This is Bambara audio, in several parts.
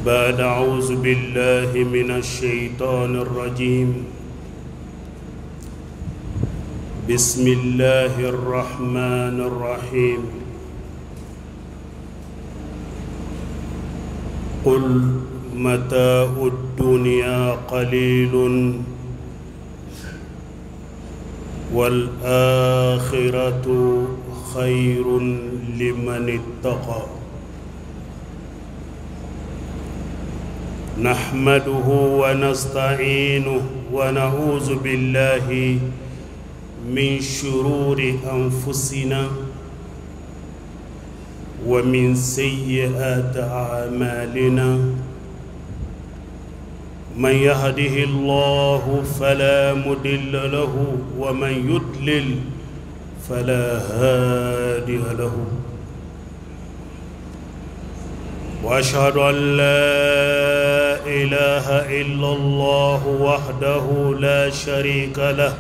بعد أعوذ بالله من الشيطان الرجيم. بسم الله الرحمن الرحيم. قل متاع الدنيا قليل والآخرة خير لمن اتقى. نحمده ونستعينه ونعوذ بالله من شرور أنفسنا ومن سيئات أعمالنا. من يهده الله فلا مضل له ومن يضلل فلا هادي له. وأشهد أن لا إله إلا الله وحده لا شريك له،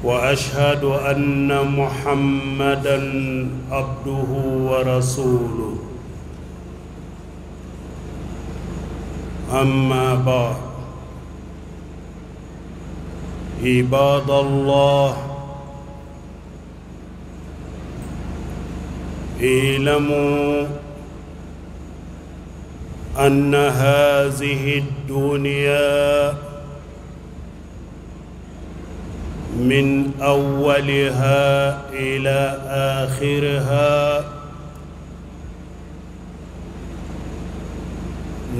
وأشهد أن محمدا عبده ورسوله. أما بعد، عباد الله، اعلموا أن هذه الدنيا من أولها إلى آخرها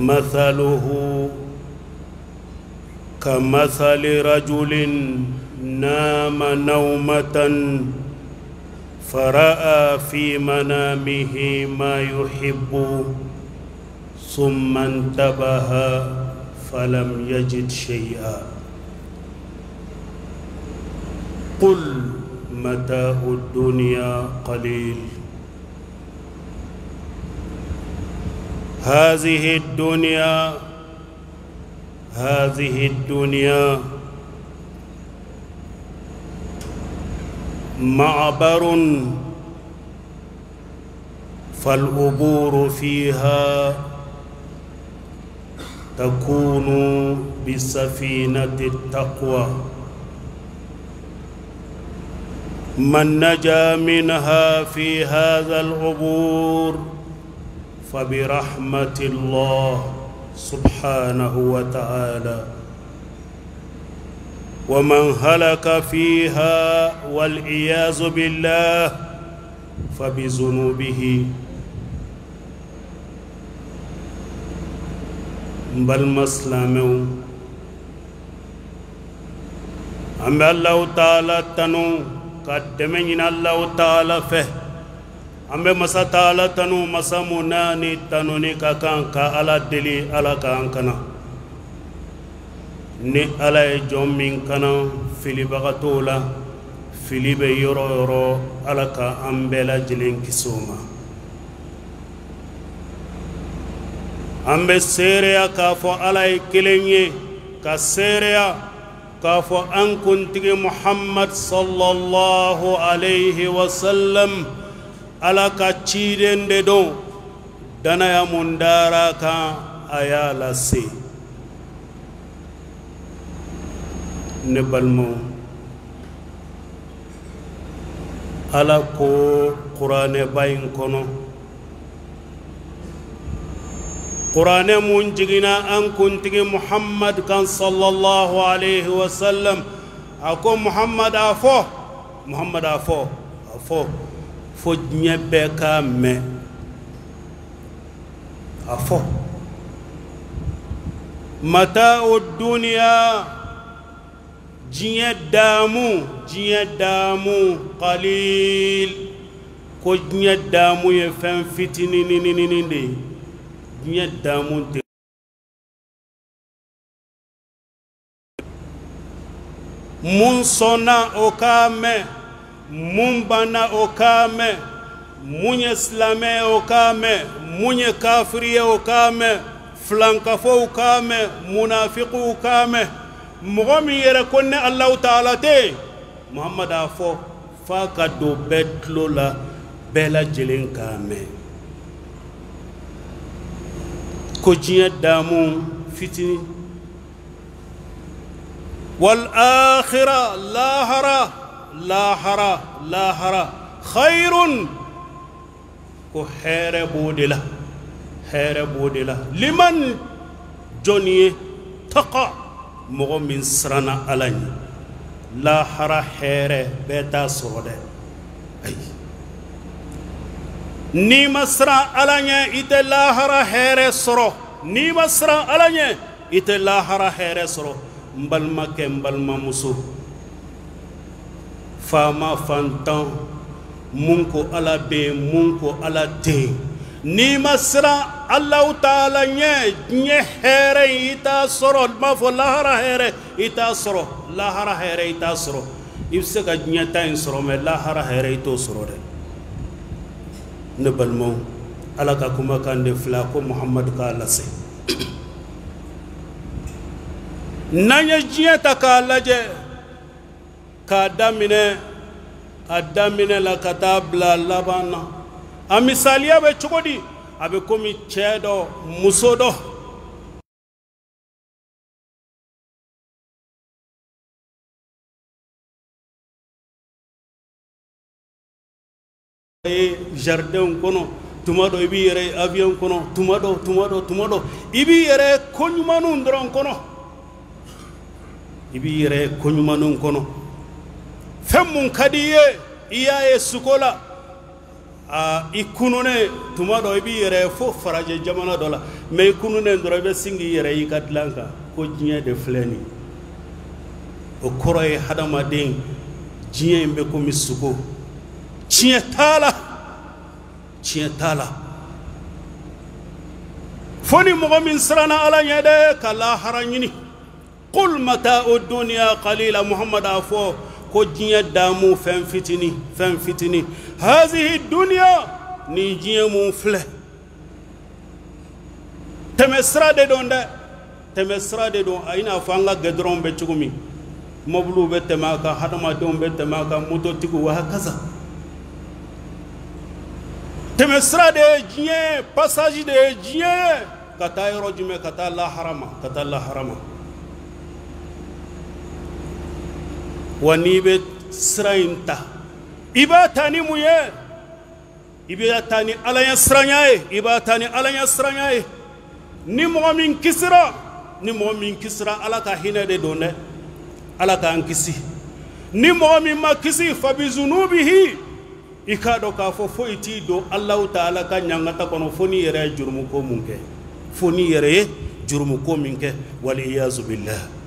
مثله كمثل رجل نام نومة فرأى في منامه ما يحب ثم انتبه فلم يجد شيئا. قل متاع الدنيا قليل. هذه الدنيا معبر، فالعبور فيها تكون بسفينة التقوى. من نجا منها في هذا العبور فبرحمة الله سبحانه وتعالى، ومن هلك فيها والعياذ بالله فبذنوبه. بل مسلمو أم الله تعالى تنو قدمين الله تعالى فه an bɛ masa taala tanu, masa mun n'a ni tanuni ka kan ka Ala deli Ala k'an kana. Ni Ala ye jɔn min kana, filibaga t'o la, fili bɛ yɔrɔ o yɔrɔ, Ala ka an bɛɛ lajɛlen kisi o ma. An bɛ seereya k'a fɔ Ala ye kelen ye, ka seereya k'a fɔ an kuntigi Muhammad sallallahu alayhi wa sallam Ala ka ciden de don, danaya mun dara kan a y'a lase. Ne balimaw, Ala ko kuranɛba in kɔnɔ, kuranɛ mun jiginna an kuntigi Muhammad kan sallallahu alayhi wa sallam, a ko Muhammad a fɔ, Muhammad a fɔ, a fɔ fo diɲɛ bɛɛ k'a mɛn, a fɔ mata'u duniya, diɲɛ daamu qalil, ko diɲɛ daamu ye fɛn fitinininin de ye, diɲɛ daamu tɛ. Mun sɔnna o k'a mɛn, mun banna o k'a mɛn, mun ye silamɛ ye o k'a mɛn, mun ye kafiri ye o k'a mɛn, filankafow k'a mɛn, munafikiw k'a mɛn, mɔgɔ min yɛrɛ ko ne Alahu taala tɛ yen, Muhamadu a fɔ f'a ka don bɛɛ tulo la, bɛɛ lajɛlen k'a mɛn. Ko diɲɛ damu fitini. Wal akhira lahara lahara lahara khairun ko hɛrɛ b'o de la, hɛrɛ b'o de la. Liman jɔn ye taqa mɔgɔ min siranna Ala ɲɛ. Lahara hɛrɛ bɛɛ t'a sɔrɔ dɛ. Ayi, n'i ma siran Ala ɲɛ i tɛ lahara hɛrɛ sɔrɔ. N'i ma siran Ala ɲɛ i tɛ lahara hɛrɛ sɔrɔ. N balimakɛ, n balimamuso, faama fantan, mun ko Ala bɛ yen, mun ko Ala tɛ yen, n'i ma siran Alahu taala ɲɛ diɲɛ hɛrɛ in i t'a sɔrɔ. N b'a fɔ lahara hɛrɛ i t'a sɔrɔ, lahara hɛrɛ i t'a sɔrɔ. I bɛ se ka diɲɛ ta in sɔrɔ mɛ lahara hɛrɛ i t'o sɔrɔ dɛ. Ne balimaw, Ala ka kumakan de filɛ ko Muhamadu k'a lase. N'an ye diɲɛ ta k'a lajɛ k'a daminɛ a daminɛ la ka taa bila laban na, a misaliya bɛ cogo di? A bɛ komi cɛ dɔ muso dɔ ye jardin kɔnɔ. Tuma dɔ i b'i yɛrɛ ye avion kɔnɔ, tuma dɔ tuma dɔ tuma dɔ i b'i yɛrɛ ko ɲumanw dɔrɔn kɔnɔ, i b'i yɛrɛ ko ɲumanw kɔnɔ. Fɛn mun ka di i ye i y'a ye suko la, a i kununnen tuma dɔ i b'i yɛrɛ fo farajɛ jamana dɔ la, mɛ i kununnen dɔrɔn i bɛ sin k'i yɛrɛ y'i ka dilan kan ko diɲɛ de filɛ nin. O kɔrɔ ye hadamaden diɲɛ in bɛ komi suko, tiɲɛ t'a la, tiɲɛ t'a la. Fo ni mɔgɔ min siranna Ala ɲɛ dɛ ka lahara ɲini. Qul mata'u dunya qalila, Muhammad a fɔ ko diɲɛ damu fɛn fitini, fɛn fitini. Hazihi dunya, nin diɲɛ mun filɛ, tɛmɛ sira de don dɛ, tɛmɛ sira de don. I n'a fɔ an ka gɛdɔrɔnw bɛ cogo min, mɔbiliw bɛ tɛmɛ a kan, hadamadenw bɛ tɛmɛ a kan, mototigiw wa hakaza. Tɛmɛ sira de ye diɲɛ, passage de ye diɲɛ ka taa yɔrɔ jumɛn? Ka taa lahara ma, ka taa lahara ma. Wa n'i bɛ sira in ta, i b'a ta ni mun ye? I b'a ta ni Ala ɲɛ siranya ye, i b'a ta ni Ala ɲɛ siranya ye. Ni mɔgɔ min kisira, ni mɔgɔ min kisira, Ala ka hinɛ de don dɛ, Ala k'an kisi. Ni mɔgɔ min ma kisi, fabizunubihi, i k'a dɔn k'a fɔ foyi t'i don Alahu taala ka ɲangata kɔnɔ fo n'i yɛrɛ ye jurumuko mun kɛ, fo n'i yɛrɛ ye jurumuko min kɛ. Waliyazu billah.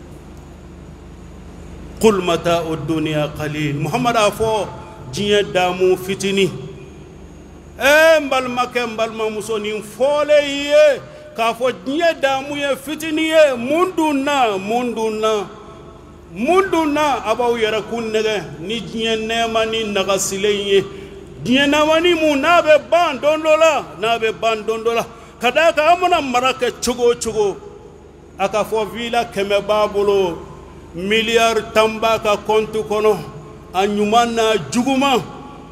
Qul mata'u dunya qalil, Muhammad a fɔ diɲɛ damu fitini. N balimakɛ, n balimamuso, nin fɔlen i ye k'a fɔ diɲɛ damu ye fitini ye, mun dun na, mun dun na, mun dun na a b'aw yɛrɛ kun nɛgɛ ni diɲɛ nɛɛma ni nagasilen ye. Diɲɛ nɛɛma ni mun n'a bɛ ban don dɔ la, n'a bɛ ban don dɔ la. Ka d'a kan an mana mara kɛ cogo o cogo, a ka fɔ villa 100 b'a bolo, miliyari 10 b'a ka kɔnti kɔnɔ, a ɲuman n'a juguman,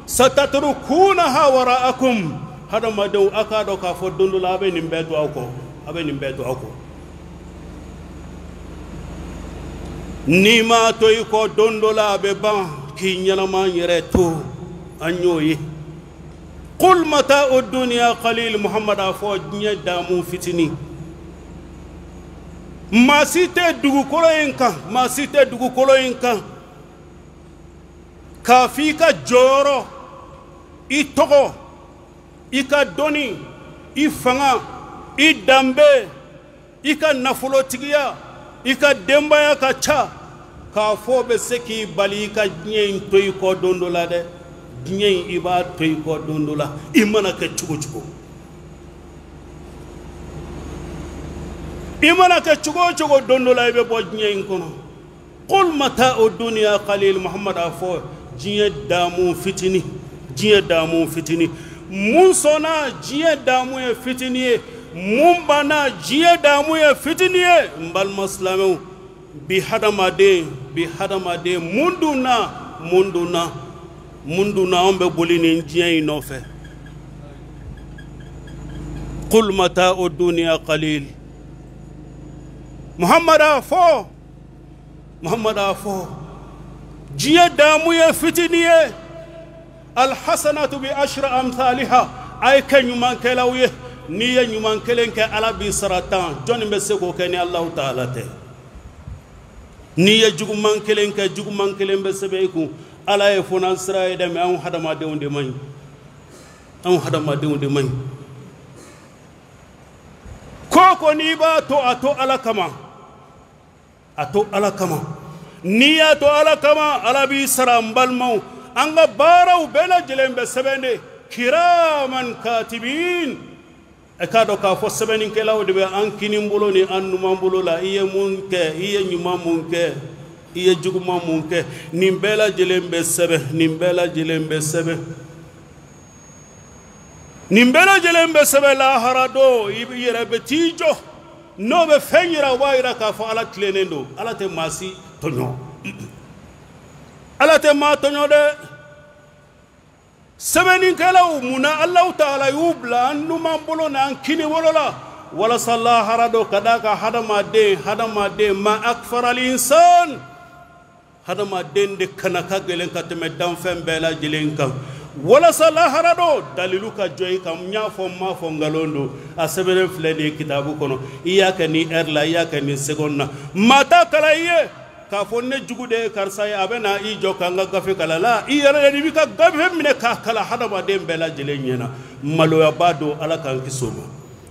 satatrukuna waraakum. Hadamadenw, a k'a dɔn k'a fɔ don dɔ la a bɛ nin bɛɛ to aw kɔ, a bɛ nin bɛɛ to aw kɔ. N'i m'a to i kɔ don dɔ la a bɛ ban k'i ɲɛnama yɛrɛ to. An y'o ye. Qul mata'u dunya qalil, Muhammad a fɔ diɲɛ damu fitini. Maa si tɛ dugukolo in kan, maa si tɛ dugukolo in kan k'a f'i ka jɔyɔrɔ, i tɔgɔ, i ka dɔnni, i fanga, i danbe, i ka nafolotigiya, i ka denbaya ka ca, k'a fɔ bɛ se k'i bali i ka diɲɛ in to i kɔ don dɔ la dɛ. Diɲɛ in i b'a to i kɔ don dɔ la, i mana kɛ cogo cogo, i mana kɛ cogo o cogo, don dɔ la i bɛ bɔ diɲɛ in kɔnɔ. Qul mata'u dunya qalil, Muhammad a fɔ diɲɛ damu fitini, diɲɛ damu fitini. Mun sɔnna diɲɛ damu ye fitini ye, mun banna diɲɛ damu ye fitini ye. N balima silamɛw, bi hadamaden, bi hadamaden mun dun na, mun dun na, mun dun na, anw bɛ boli nin diɲɛ in nɔfɛ. Qul mata'u dunya qalil. Muhammad a fɔ, Muhammad a fɔ, diɲɛ damu ye fitinin ye. Alhasanatu bi ashri amthaliha. A ye kɛ ɲumankɛlaw ye. N'i ye ɲuman kelen kɛ, Ala b'i sara 10. Jɔnni bɛ se k'o kɛ ni Alahu taala tɛ? N'i ye juguman kelen kɛ, juguman kelen bɛ sɛbɛn i kun. Ala ye fɔnan sira ye dɛ, mɛ anw hadamadenw de man ɲi. Anw hadamadenw de man ɲi. Ko ko n'i b'a to, a to Ala kama. A to Ala kama. N'i y'a to Ala kama, Ala b'i sara. N balimaw, an ka baaraw bɛɛ lajɛlen bɛ sɛbɛn de. Kiraman katibin. E k'a dɔn k'a fɔ sɛbɛnnikɛlaw de bɛ an kinin bolo ni an numan bolo la. I ye mun kɛ, i ye ɲuman mun kɛ, i ye juguman mun kɛ, nin bɛɛ lajɛlen bɛ sɛbɛn, nin bɛɛ lajɛlen bɛ sɛbɛn, nin bɛɛ lajɛlen bɛ sɛbɛn. Lahara don, i yɛrɛ bɛ t'i jɔ, n'o bɛ fɛn yira, o b'a yira k'a fɔ Ala tilennen don. Ala tɛ maa si tɔɲɔ, Ala tɛ maa tɔɲɔ dɛ. Sɛbɛnnikɛlaw, munna Alahu taala y'u bila an numan bolo n'an kini bolo la? Walasa lahara don, ka d'a kan hadamaden, hadamaden, ma akfaral insan, hadamaden de kana ka gɛlɛn ka tɛmɛ danfɛn bɛɛ lajɛlen kan. Walasa lahara don, dalilu ka jɔ i kan. N y'a fɔ, n m'a fɔ, nkalon don. A sɛbɛnnen filɛ nin ye kitabu kɔnɔ. I y'a kɛ nin heure la, i y'a kɛ nin seconde na, maa t'a kalan i ye k'a fɔ ne jugu de ye karisa ye. A bɛ na i jɔ k'an ka gafe kalan la, i yɛrɛ de b'i ka gafe minɛ k'a kalan hadamaden bɛɛ lajɛlen ɲɛna. Maloyaba don, Ala k'an kisi o ma.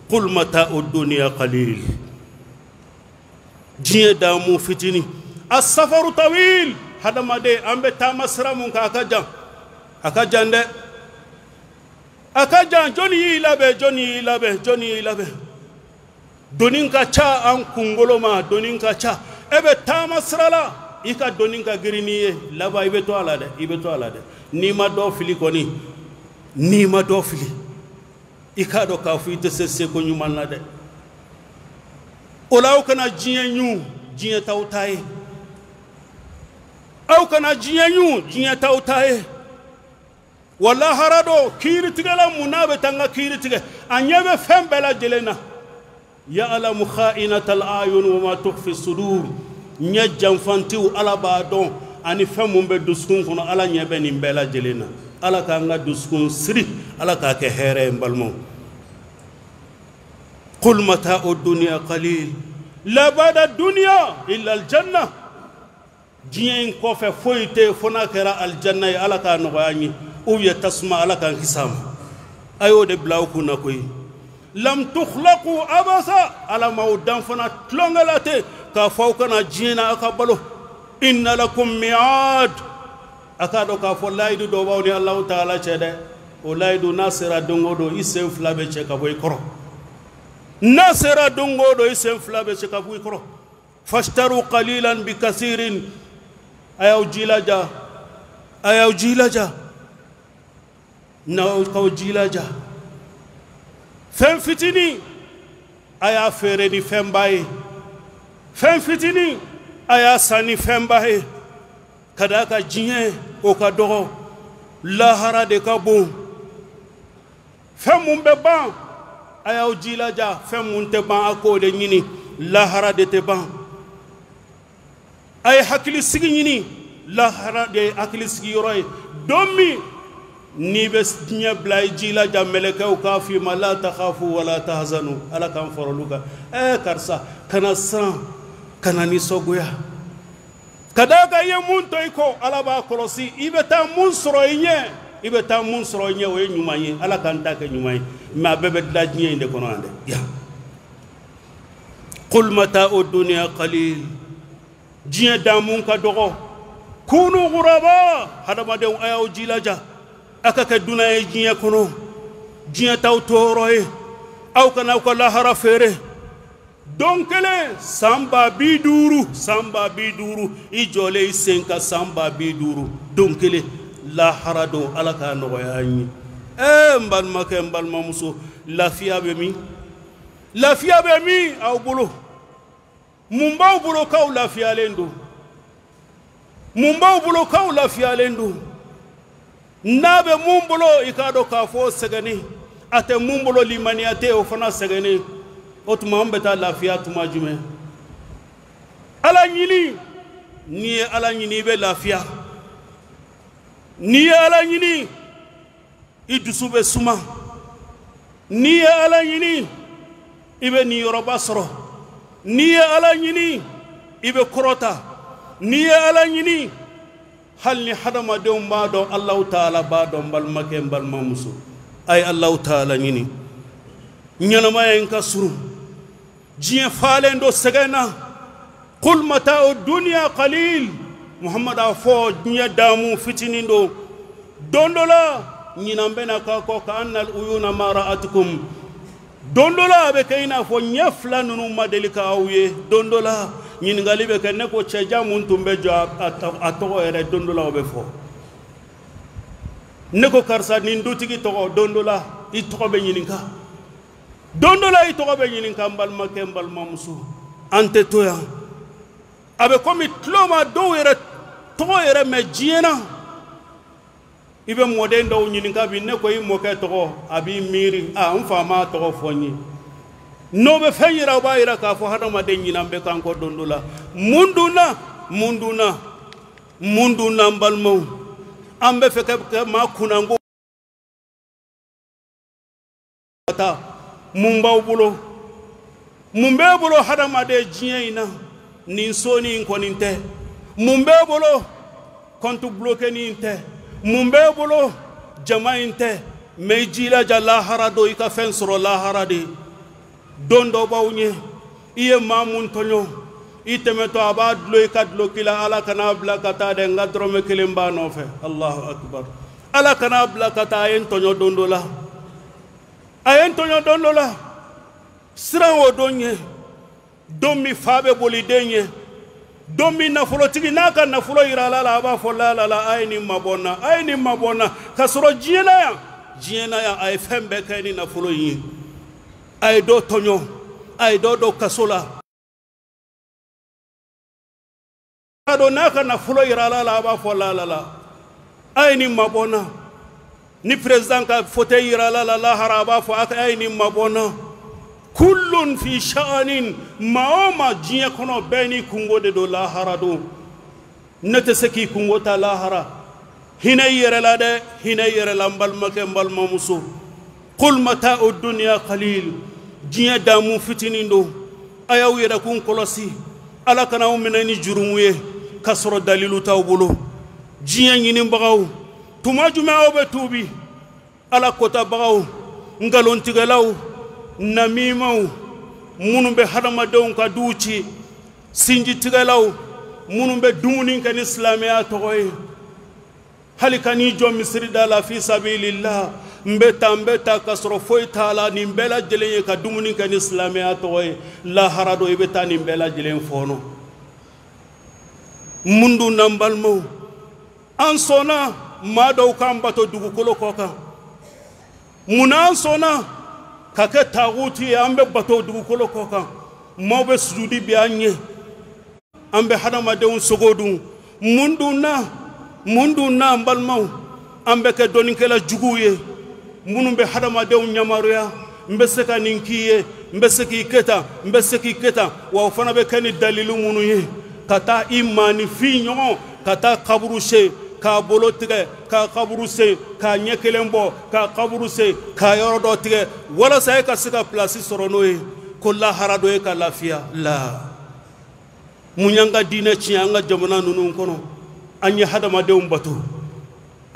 Qul mata'u dunya qalil. Diɲɛ damu fitinin. As-safaru tawil. Hadamaden, an bɛ taama sira mun kan, a ka jan, a ka jan dɛ, a ka jan. Jɔnni y'i labɛn? Jɔnni y'i labɛn? Jɔnni y'i labɛn? Doni ka ca an kunkolo ma, doni ka ca. E bɛ taama sira la, i ka doni ka girin n'i ye, laban i bɛ to a la dɛ, i bɛ to a la dɛ. N'i ma dɔ fili kɔni, n'i ma dɔ fili, i k'a dɔn k'a fɔ i tɛ se seko ɲuman na dɛ. O la, aw kana diɲɛ ɲun, diɲɛ t'aw ta ye. Aw kana diɲɛ ɲun, diɲɛ t'aw ta ye. Wa lahara don, kiiritigɛla mun n'a bɛ taa n ka kiiri tigɛ, a ɲɛ bɛ fɛn bɛɛ lajɛlen na. Ya'lamu kha'inatal a'yun wa ma tukhfi sudur. Ɲɛ janfantiw, Ala b'a dɔn, ani fɛn mun bɛ dusukun kɔnɔ, Ala ɲɛ bɛ nin bɛɛ lajɛlen na. Ala k'an ka dusukun siri, Ala k'a kɛ hɛrɛ ye. N balimaw, qul mata'u dunya qalil la ba'da dunya illa aljanna. Diɲɛ in kɔfɛ foyi tɛ yen fo n'a kɛra alijanna ye. Ala k'a nɔgɔya an ye, ou bien tasuma, Ala k'an kisi a ma. A y'o de bila aw kun na koyi. Lam tukhlaqu abasa. Ala m'aw dan fana tulonkɛ la ten k'a fɔ aw kana diɲɛ na aw ka balo. Inna lakum mi'ad. A k'a dɔn k'a fɔ layidu dɔ b'aw ni Alahu taala cɛ dɛ. O layidu, n'a sera don o don, i sen fila bɛ cɛ ka bɔ i kɔrɔ. N'a sera don o don, i sen fila bɛ cɛ ka bɔ i kɔrɔ. Fashtaru qalilan bi kasirin. A y'aw jilaja, a y'aw jilaja, n'aw k'aw jilaja. Fɛn fitinin, a y'a feere ni fɛnba ye. Fɛn fitinin, a y'a san ni fɛnba ye. Ka d'a kan diɲɛ o ka dɔgɔ, lahara de ka bon. Fɛn mun bɛ ban, a y'aw jilaja, fɛn mun tɛ ban, a k'o de ɲini. Lahara de tɛ ban. A ye hakili sigi ɲini, lahara de ye hakili sigiyɔrɔ ye. Don min n'i bɛ diɲɛ bila, i jilaja mɛlɛkɛw k'a f'i ma: la takhafu wala tahzanu. Ala k'an fara olu kan. Ɛɛ karisa, kana siran, kana nisɔngoya, ka d'a kan i ye mun to i kɔ, Ala b'a kɔlɔsi. I bɛ taa mun sɔrɔ i ɲɛ, i bɛ taa mun sɔrɔ i ɲɛ, o ye ɲuman ye. Ala k'an ta kɛ ɲuman ye. Mɛ a bɛɛ bɛ dilan diɲɛ in de kɔnɔ yan dɛ. Yan qul mata'u dunya qalil. Diɲɛ damu ka dɔgɔ. Kunu ghuraba. Hadamadenw, a y'aw jilaja, a ka kɛ dunan ye diɲɛ kɔnɔ. Diɲɛ t'aw tɔɔrɔ ye. Aw kana aw ka lahara feere. Don kelen, san 50000, san 50000, i jɔlen i sen kan, san 50000, don kelen, lahara don. Ala k'a nɔgɔya an ye. Ɛɛ n balimakɛ, n balimamuso, lafiya bɛ min? Lafiya bɛ min aw bolo? Mun b'aw bolo k'aw lafiyalen don? Mun b'aw bolo k'aw lafiyalen don? N'a bɛ mun bolo, i k'a dɔn k'a fɔ sɛgɛnni. A tɛ mun bolo limaniya tɛ o fana sɛgɛnnen. O tuma an bɛ taa lafiya tuma jumɛn? Ala ɲini, n'i ye Ala ɲini i bɛ lafiya. N'i ye Ala ɲini i dusu bɛ suma. N'i ye Ala ɲini i bɛ niyɔrɔba sɔrɔ. N'i ye Ala ɲini i bɛ kɔrɔta. N'i ye Ala ɲini hali ni hadamadenw b'a dɔn Alahu taala b'a dɔn. N balimakɛ, n balimamuso, a ye Alahu taala ɲini. Ɲɛnamaya in ka surun, diɲɛ falen don sɛgɛn na. Qul mata'u dunya qalil. Muhammad a fɔ diɲɛ damu fitinin don. Don dɔ la ɲinan bɛna k'a kɔ ka annal uyuna ma ra'atukum. Don dɔ la a bɛ kɛ i n'a fɔ ɲɛ fila ninnu ma deli k'aw ye. Don dɔ la ɲininkali bɛ kɛ, ne ko cɛjan mun tun bɛ jɔ a tɔgɔ yɛrɛ, don dɔ la o bɛ fɔ. Ne ko karisa nin dutigi tɔgɔ, don dɔ la i tɔgɔ bɛ ɲininka. Don dɔ la i tɔgɔ bɛ ɲininka. N balimakɛ, n balimamuso, an tɛ to yan. A bɛ komi tulo ma dɔw yɛrɛ tɔgɔ yɛrɛ mɛn diɲɛ na. I bɛ mɔden dɔw ɲininka bi, ne ko i mɔkɛ tɔgɔ, a b'i miiri, a n fa m'a tɔgɔ fɔ n ye. N'o bɛ fɛn yira, o b'a yira k'a fɔ hadamaden ɲinan bɛ k'an kɔ don dɔ la. Mun dun na? Mun dun na? Mun dun na? N balimaw, an bɛ fɛ ka kɛ maa kunnango taa. Mun b'aw bolo? Mun b'e bolo hadamaden diɲɛ in na? Nin so nin kɔni tɛ. Mun b'e bolo? Compte bloqué nin tɛ. Mun b'e bolo? Jama in tɛ. Mais i jilaja lahara don, i ka fɛn sɔrɔ lahara de. Don dɔ b'aw ɲɛ, i ye maa mun tɔɲɔ, i tɛmɛtɔ a b'a dulon i ka duloki la. Ala kana bila ka taa dɛ, n ka dɔrɔmɛ kelen b'a nɔfɛ. Allahu akbar. Ala kana bila ka taa, a ye n tɔɲɔ don dɔ la, a ye n tɔɲɔ don dɔ la. Siran o don ɲɛ, don min fa bɛ boli den ɲɛ, don min nafolotigi n'a ka nafolo yira ala la, a b'a fɔ la la la, a ye nin mabɔ n na, a ye nin mabɔ n na. K'a sɔrɔ diɲɛ na yan, diɲɛ na yan, a ye fɛn bɛɛ kɛ ni nafolo in ye. A ye dɔ tɔɲɔ, a ye dɔ don kaso la. A dɔn n'a ka nafolo yira ala la, a b'a fɔ la la la, a ye nin mabɔ n na. Ni président ka fauteuil yira ala la lahara, a b'a fɔ a ye nin mabɔ n na. Kullun fi sha'anin. Maa o maa diɲɛ kɔnɔ, bɛɛ n'i kungo de don lahara don. Ne tɛ se k'i kungo ta lahara. Hinɛ i yɛrɛ la dɛ, hinɛ i yɛrɛ la n balimakɛ, n balimamuso. Qul mata'u dunya qalil. Diɲɛ damu fitinin don. A y'aw yɛrɛkun kɔlɔsi, Ala kana aw minɛ ni jurumu ye k'a sɔrɔ dalilu t'aw bolo. Diɲɛ ɲinibagaw, tuma jumɛn aw bɛ tuubi? Ala kotabagaw, nkalontigɛlaw, namimaw, minnu bɛ hadamadenw ka duw ci, sinjitigɛlaw, minnu bɛ dumuni kɛ ni silamɛya tɔgɔ ye. Hali ka n'i jɔ misiri da la fi sabilillah, n bɛ taa, n bɛ taa, k'a sɔrɔ foyi t'a la. Nin bɛɛ lajɛlen ye ka dumuni kɛ ni silamɛya tɔgɔ ye. Lahara don, i bɛ taa nin bɛɛ lajɛlen fɔɔnɔ. Mun dun na n balimaw, an sɔnna maa dɔw k'an bato dugukolo kɔ kan. Munna an sɔnna ka kɛ taaguti ye? An bɛ bato dugukolo kɔ kan, maaw bɛ sujudi bi an ɲɛ, an bɛ hadamadenw sogo dun. Mun dun na? Mun dun na n balimaw, an bɛ kɛ dɔnnikɛla juguw ye minnu bɛ hadamadenw yamaruya, n bɛ se ka nin k'i ye, n bɛ se k'i kɛ tan, n bɛ se k'i kɛ tan. Wa o fana bɛ kɛ ni dalilu minnu ye, ka taa i maaninfin ɲɔgɔn ka taa kaburu sen, k'a bolo tigɛ, k'a kaburu sen, k'a ɲɛ kelen bɔ, k'a kaburu sen, k'a yɔrɔ dɔ tigɛ, walasa e ka se ka pilasi sɔrɔ n'o ye, ko lahara dɔ e ka lafiya la. Mun y'an ka diinɛ tiɲɛ an ka jamana ninnu kɔnɔ? An ye hadamadenw bato,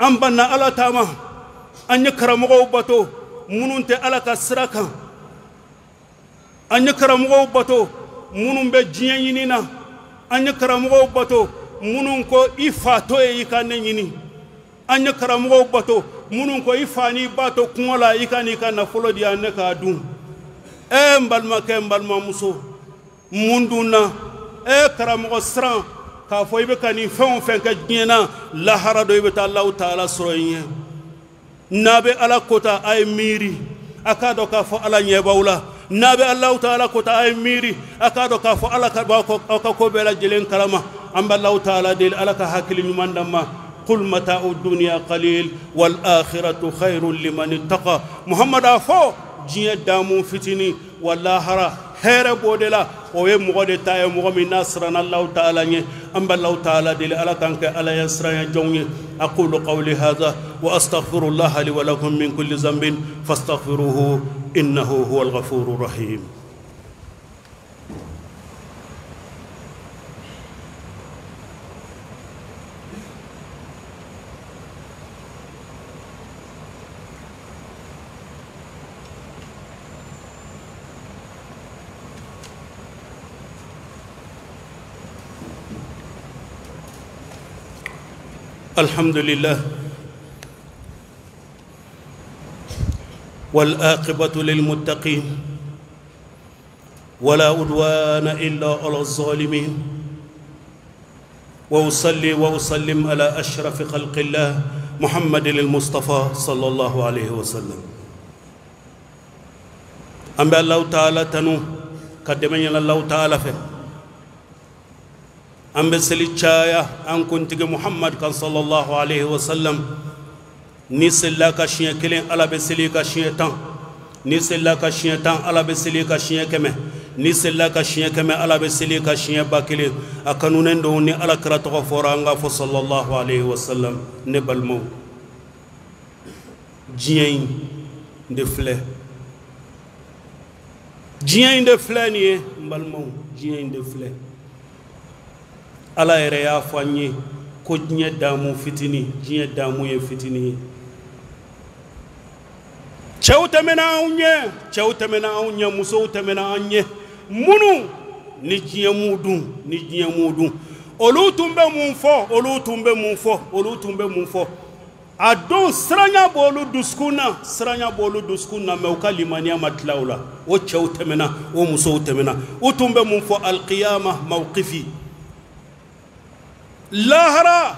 an banna Ala taama, an ye karamɔgɔw bato minnu tɛ Ala ka sira kan, an ye karamɔgɔw bato minnu bɛ diɲɛ ɲini na, an ye karamɔgɔw bato minnu ko i fa to ye i ka ne ɲini, an ye karamɔgɔw bato minnu ko i fa n'i ba to kungo la i ka n'i ka nafolo di yan ne k'a dun. N balimakɛ, n balimamuso, mun dun na? Karamɔgɔ siran k'a fɔ i bɛ ka nin fɛn o fɛn kɛ diɲɛ na, lahara dɔ i bɛ taa Alahu taala sɔrɔ i ɲɛ. N'a bɛ Ala kota, a ye miiri, a k'a dɔn k'a fɔ Ala ɲɛ b'aw la. N'a bɛ Alahu taala kota, a ye miiri, a k'a dɔn k'a fɔ Ala ka b'aw ka ko bɛɛ lajɛlen kalama. An bɛ Alahu taala deli, Ala ka hakili ɲuman d'an ma. Qul mata'u dunya qalil wal akhiratu khairun liman ittaqa. Muhammad a fɔ diɲɛ damu fitini wa lahara hɛrɛ b'o de la. O ye mɔgɔ de ta ye, mɔgɔ min n'a siranna Alahu taala ɲɛ. An bɛ Alahu taala deli Ala k'an kɛ Ala ɲɛ siranya jɔnw ye. Aqulu qawli hadha wa astaghfirullaha li wa lakum min kulli dhanbin fastaghfiruhu innahu huwal ghafurur rahim. الحمد لله والآقبة للمتقين ولا عدوان إلا على الظالمين وأصلي وأسلم على أشرف خلق الله محمد المصطفى صلى الله عليه وسلم. أنبأ الله تعالى تنو قدمنا الله تعالى فيه an bɛ seli caya an kuntigi Muhammad kan sallallahu alaihi wasallam. Ni selila ka siɲɛ kelen Ala bɛ seli ka siɲɛ 10, ni selila ka siɲɛ 10 Ala bɛ seli ka siɲɛ 100, ni selila ka siɲɛ 100 Ala bɛ seli ka siɲɛ 1000. A kanunen don ni Ala kira tɔgɔ fɔra an k'a fɔ sallallahu alaihi wasallam. Ne balimaw, diɲɛ in de filɛ, diɲɛ in de filɛ nin ye n balimaw, diɲɛ in de filɛ. Ala yɛrɛ y'a fɔ an ye ko diɲɛ damu fitini, diɲɛ damu ye fitini ye. Cɛw tɛmɛna anw ɲɛ, cɛw tɛmɛna anw ɲɛ, musow tɛmɛna an ɲɛ. Minnu ni diɲɛ m'u dun, ni diɲɛ m'u dun, olu tun bɛ mun fɔ, olu tun bɛ mun fɔ, olu tun bɛ mun fɔ? A don siranya b'olu dusukun na, siranya b'olu dusukun na, mɛ u ka limaniya ma tila o la. O cɛw tɛmɛna, o musow tɛmɛna. U tun bɛ mun fɔ? Alqiyama mawqifi, lahara,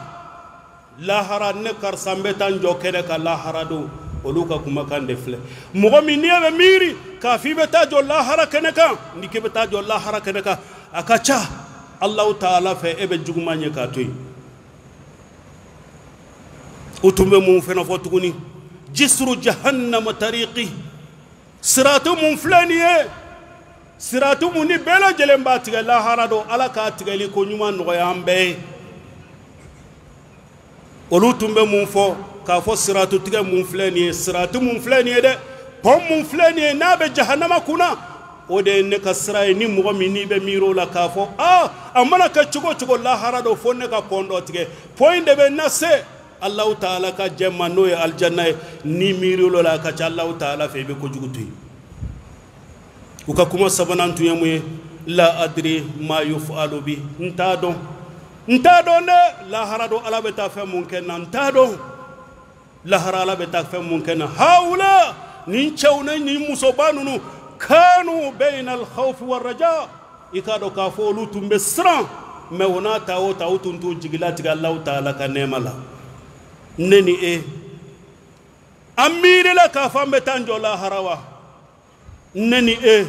lahara ne karisa n bɛ taa n jɔ kɛnɛ kan lahara don. Olu ka kumakan de filɛ. Mɔgɔ min n'i bɛ miiri k'a fɔ i bɛ taa jɔ lahara kɛnɛ kan, n'i k'i bɛ taa jɔ lahara kɛnɛ kan, a ka ca Alahu taala fɛ e bɛ juguman ye k'a to yen. U tun bɛ mun fana fɔ tuguni? Jisru jahannama tariqi, siratu mun filɛ nin ye, siratu mun ni bɛɛ lajɛlen b'a tigɛ lahara don, Ala k'a tigɛli ko ɲuman nɔgɔya an bɛɛ ye. Olu tun bɛ mun fɔ? K'a fɔ siratu tigɛ mun filɛ nin ye, siratu mun filɛ nin ye dɛ, pɔn mun filɛ nin ye n'a bɛ jahanama kunna, o de ye ne ka sira ye. Ni mɔgɔ min n'i bɛ miiri o la k'a fɔ aa a mana kɛ cogo o cogo lahara don fo ne ka pɔn dɔ tigɛ, pɔn in de bɛ n lase Alahu taala ka jɛ ma, n'o ye alijanna ye. Ni miiri o la a ka ca Alahu taala fɛ i bɛ kojugu to yen. U ka kuma sabanan tun ye mun ye? La adri ma yufalu bi, n t'a dɔn, n t'a dɔn dɛ, lahara don Ala bɛ taa fɛn mun kɛ n na, n t'a dɔn lahara Ala bɛ taa fɛn mun kɛ n na. Hawula nin cɛw ni nin musoba ninnu kanu bayna alkhawfi warraja, i k'a dɔn k'a fɔ olu tun bɛ siran, mɛ o n'a ta o ta u tun t'u jigilatigɛ Alahu taala ka nɛɛma la. Ne ni e an miirila k'a fɔ an bɛ taa n jɔ lahara wa? Ne ni e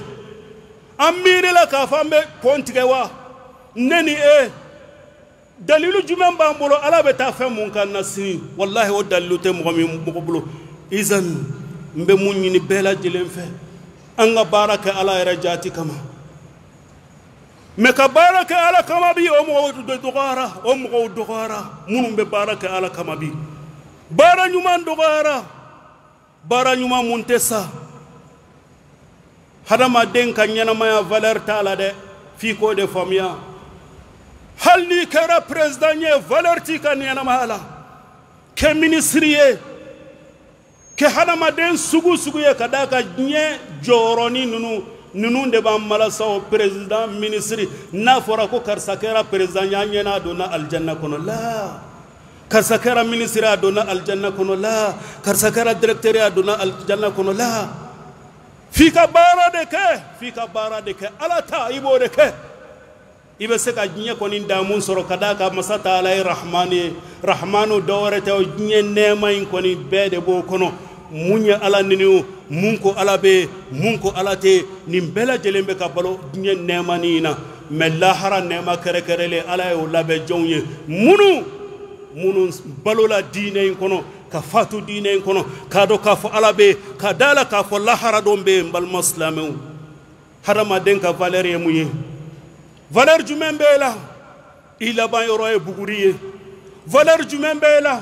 an miirila k'a fɔ an bɛ pɔn tigɛ wa? Ne ni e dalilu jumɛn b'an bolo Ala bɛ taa fɛn mun kan na sini? Walahi o dalilu tɛ mɔgɔ min mɔgɔ bolo. Izan n bɛ mun ɲini bɛɛ lajɛlen fɛ, an ka baara kɛ Ala yɛrɛ jaati kama. Mɛ ka baara kɛ Ala kama bi, o mɔgɔw dɔgɔyara, o mɔgɔw dɔgɔyara minnu bɛ baara kɛ Ala kama bi. Baara ɲuman dɔgɔyara, baara ɲuman mun tɛ sa. Hadamaden ka ɲɛnamaya valeur t'a la dɛ, f'i k'o de faamuya. Hali n'i kɛra président ye, valeur t'i ka ɲɛnamaya la. Kɛ ministre ye, kɛ hadamaden sugu sugu ye, ka d'a kan diɲɛ jɔyɔrɔnin ninnu de b'an malasa o président ministre. N'a fɔra ko karisa kɛra président ye, an ɲɛ n'a donna alijanna kɔnɔ la, karisa kɛra ministre a donna alijanna kɔnɔ la, karisa kɛra directeur a donna alijanna kɔnɔ la. F'i ka baara de kɛ, f'i ka baara de kɛ, Ala ta i b'o de kɛ. I bɛ se ka diɲɛ kɔni damu sɔrɔ ka d'a kan masa taala ye rahmani ye. Rahmanu dɔwɛrɛ tɛ, o diɲɛ nɛɛma in kɔni bɛɛ de b'o kɔnɔ. Mun ye Ala nini o, mun ko Ala bɛ yen, mun ko Ala tɛ yen, nin bɛɛ lajɛlen bɛ ka balo diɲɛ nɛɛma nin na. Mɛ lahara nɛɛma kɛrɛkɛrɛlen Ala y'o labɛn jɔnw ye minnu Minnu balola diinɛ in kɔnɔ ka fatu diinɛ in kɔnɔ k'a dɔn k'a fɔ Ala bɛ yen ka da la k'a fɔ lahara don bɛ yen. N balima silamɛw, hadamaden ka valeur ye mun ye? Valeur jumɛn b'e la? I laban yɔrɔ ye buguri ye. Valeur jumɛn b'e la?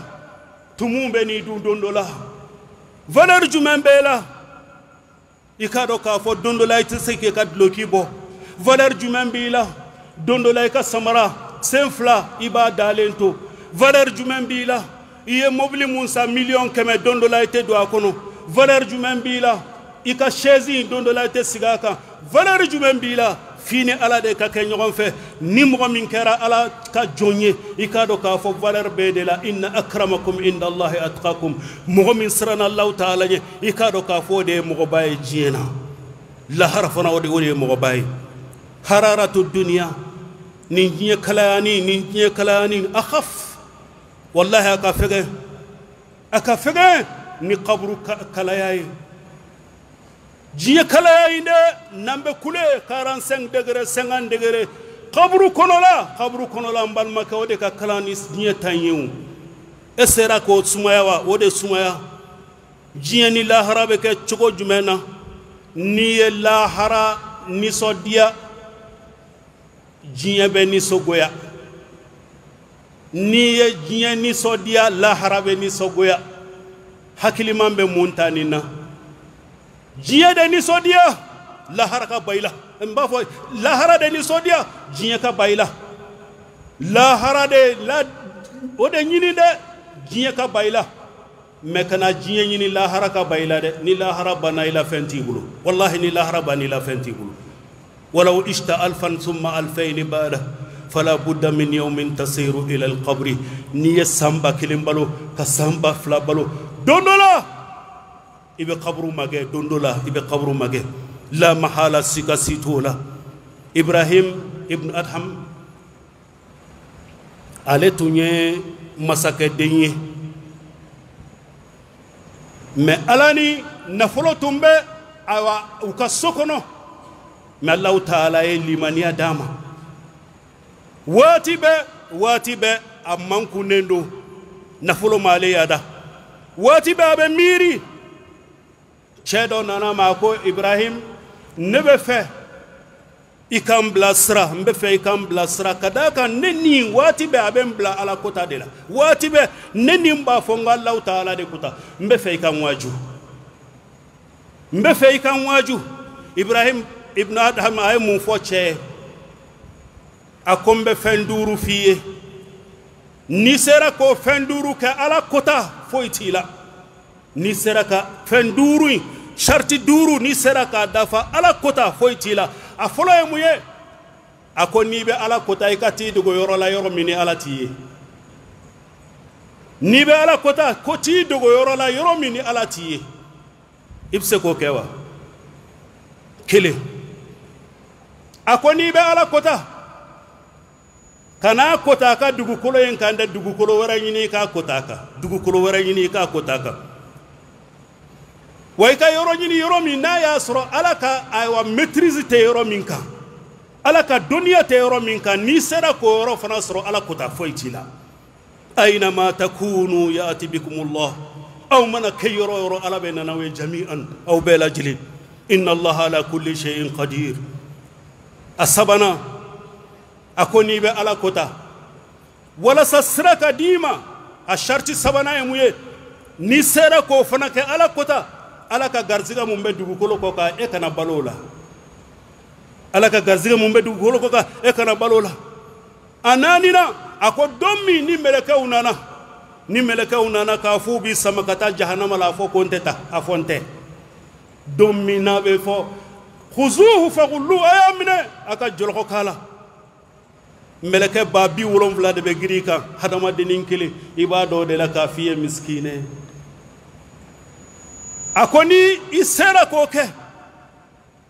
Tumu bɛ n'i dun don dɔ la. Valeur jumɛn b'e la? I k'a dɔn k'a fɔ don dɔ la i tɛ se k'i ka duloki bɔ. Valeur jumɛn b'i la? Don dɔ la i ka samara sen fila i b'a dalen to. Valeur jumɛn b'i la? I ye mobili mun san 100 000 000, don dɔ la i tɛ don a kɔnɔ. Valeur jumɛn b'i la? I ka chaise in, don dɔ la i tɛ sigi a kan. Valeur jumɛn b'i la? F'i ni Ala de ka kɛ ɲɔgɔn fɛ. Ni mɔgɔ min kɛra Ala ka jɔn ye, i k'a dɔn k'a fɔ valeur b'e de la. Inna akramakum inda Allahi atqakum. Mɔgɔ min siranna Alahu taala ɲɛ, i k'a dɔn k'a fɔ o de ye mɔgɔba ye diɲɛ na, lahara fana o de ye mɔgɔba ye. Hararatu duniya, nin diɲɛ kalayani, nin diɲɛ kalayani akhaf, wallahi a ka fɛgɛn, a ka fɛgɛn ni kaburu kalaya ye. Diɲɛ kalaya in dɛ, n'an bɛ kule 45 degré, 50 degré, kaburu kɔnɔla, kaburu kɔnɔla, n balimakɛ, o de ka kalan ni diɲɛ ta ye. O e sera k'o sumaya wa? O de sumaya. Diɲɛ ni lahara bɛ kɛ cogo jumɛn na? N'i ye lahara nisɔndiya, diɲɛ bɛ nisɔngoya. N'i ye diɲɛ nisɔndiya, lahara bɛ nisɔngoya. Hakiliman bɛ mun ta nin na? Diɲɛ de nisɔndiya, lahara ka ba i la. N b'a fɔ lahara de nisɔndiya, diɲɛ ka ba i la. Lahara de la, o de ɲini dɛ, diɲɛ ka ba i la. Mɛ kana diɲɛ ɲini, lahara ka ba i la dɛ. Ni lahara banna i la, fɛn t'i bolo. Wallahi, ni lahara banna i la, fɛn t'i bolo. Walaw ishta alfan summa alfayni bada fala budda min yawmin tasiru ila alqabri. N'i ye san 1000 balo ka san 2000 balo, don dɔ la i bɛ kaburu magɛ. Don dɔ la i bɛ kaburu magɛ, la mahala, sika si t'o la. Ibrahim ibn Adham, ale tun ye masakɛden ye, mɛ Ala ni nafolo tun bɛ ayiwa u ka so kɔnɔ. Mɛ Alahu taala ye limaniya d'a ma. Waati bɛɛ, waati bɛɛ, a mankunnen don, nafolo m'ale yada. Waati bɛɛ a bɛ miiri. Cɛ dɔ nana ma ko: Ibrahim, ne bɛ fɛ i ka n bilasira, n bɛ fɛ i ka n bilasira, ka d'a kan ne ni waati bɛɛ a bɛ n bila Ala kota de la. Waati bɛɛ ne ni n b'a fɔ n ko Alahu taala de kota. N bɛ fɛ i ka n waaju, n bɛ fɛ i ka n waaju. Ibrahim ibn Adham a ye mun fɔ cɛ ye? A ko: n bɛ fɛn duuru f'i ye, n'i sera k'o fɛn duuru kɛ, Ala kota foyi t'i la. N'i sera ka fɛn duuru in, sariti duuru, n'i sera k'a dafa, Ala kota foyi t'i la. A fɔlɔ ye mun ye? A ko n'i bɛ Ala kota, i ka t'i dogo yɔrɔ la, yɔrɔ min ni Ala t'i ye. N'i bɛ Ala kota, ko t'i dogo yɔrɔ la, yɔrɔ min ni Ala t'i ye. I bɛ se k'o kɛ wa? Kelen. A ko n'i bɛ Ala kota, kana kota a ka dugukolo in kan dɛ, dugukolo wɛrɛ ɲini i k'a kota a kan, dugukolo wɛrɛ ɲini i k'a kota a kan. Wa i ka yɔrɔ ɲini, yɔrɔ min n'a y'a sɔrɔ Ala ka ayiwa maîtrise tɛ yɔrɔ min kan, Ala ka dɔnniya tɛ yɔrɔ min kan. N'i sera k'o yɔrɔ fana sɔrɔ, Ala kota foyi t'i la. Aynama takunu ya'ti bikumullah. Aw mana kɛ yɔrɔ o yɔrɔ, Ala bɛ nana aw ye. Jami'an, aw bɛɛ lajɛlen. Inna Allaha ala kulli shay'in qadir. A sabanan, a ko n'i bɛ Ala kota, walasa sira ka d'i ma, a sariti sabanan ye mun ye? N'i sera k'o fana kɛ Ala kota, Ala ka garisɛgɛ mun bɛ dugukolo kɔ kan, e kana balo o la. Ala ka garisɛgɛ mun bɛ dugukolo kɔ kan, e kana balo o la. A naaninan, a ko don min ni mɛlɛkɛw nana, ni mɛlɛkɛw nana k'a fɔ u b'i sama ka taa jahanama la, a fɔ ko n tɛ taa, a fɔ n tɛ. Don min n'a bɛ fɔ khuzuhu faghullu, a y'a minɛ, a ka jɔlɔkɔ k'a la, mɛlɛkɛ 70000 de bɛ girin i kan, hadamadennin kelen. I b'a dɔn o de la k'a f'i ye misikinɛ. A ko ni i sera k'o kɛ,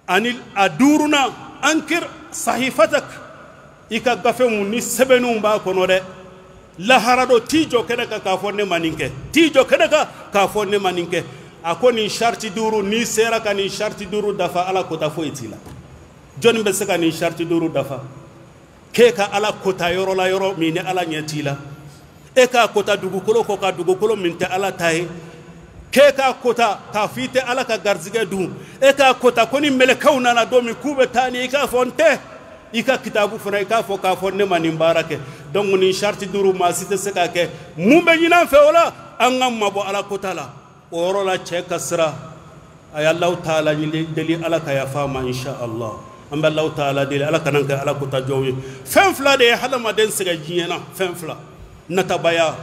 ani a duurunan, ankir sahifatak, i ka gafe mun ni sɛbɛnninw b'a kɔnɔ dɛ, lahara dɔ t'i jɔ kɛnɛ kan k'a fɔ ne ma nin kɛ, t'i jɔ kɛnɛ kan k'a fɔ ne ma nin kɛ. A ko nin sariti duuru, n'i sera ka nin sariti duuru dafa, Ala kota foyi t'i la. Jɔnni bɛ se ka nin sariti duuru dafa? K'e ka Ala kota yɔrɔ la, yɔrɔ min ni Ala ɲɛ t'i la. E k'a kota dugukolo kɔ ka dugukolo min tɛ Ala ta ye, k'e k'a kota k'a fɔ i tɛ Ala ka garijɛgɛ dun, e k'a kota ko ni mɛlɛkɛw nana don min k'u bɛ taa ni i k'a fɔ n tɛ, i ka kitabu fana i k'a fɔ k'a fɔ ne ma nin baara kɛ. Donc nin sariti duuru maa si tɛ se k'a kɛ. Mun bɛ ɲini an fɛ o la? An ka mabɔ Ala kota la. O yɔrɔ la cɛ ka sira a ye Alahu taala deli Ala ka yafa a ma insha Allah. An bɛ Alahu taala deli Ala kana kɛ Ala kota jɔnw ye. Fɛn fila de ye hadamaden sɛgɛn diɲɛ na, fɛn fila. Natabaya,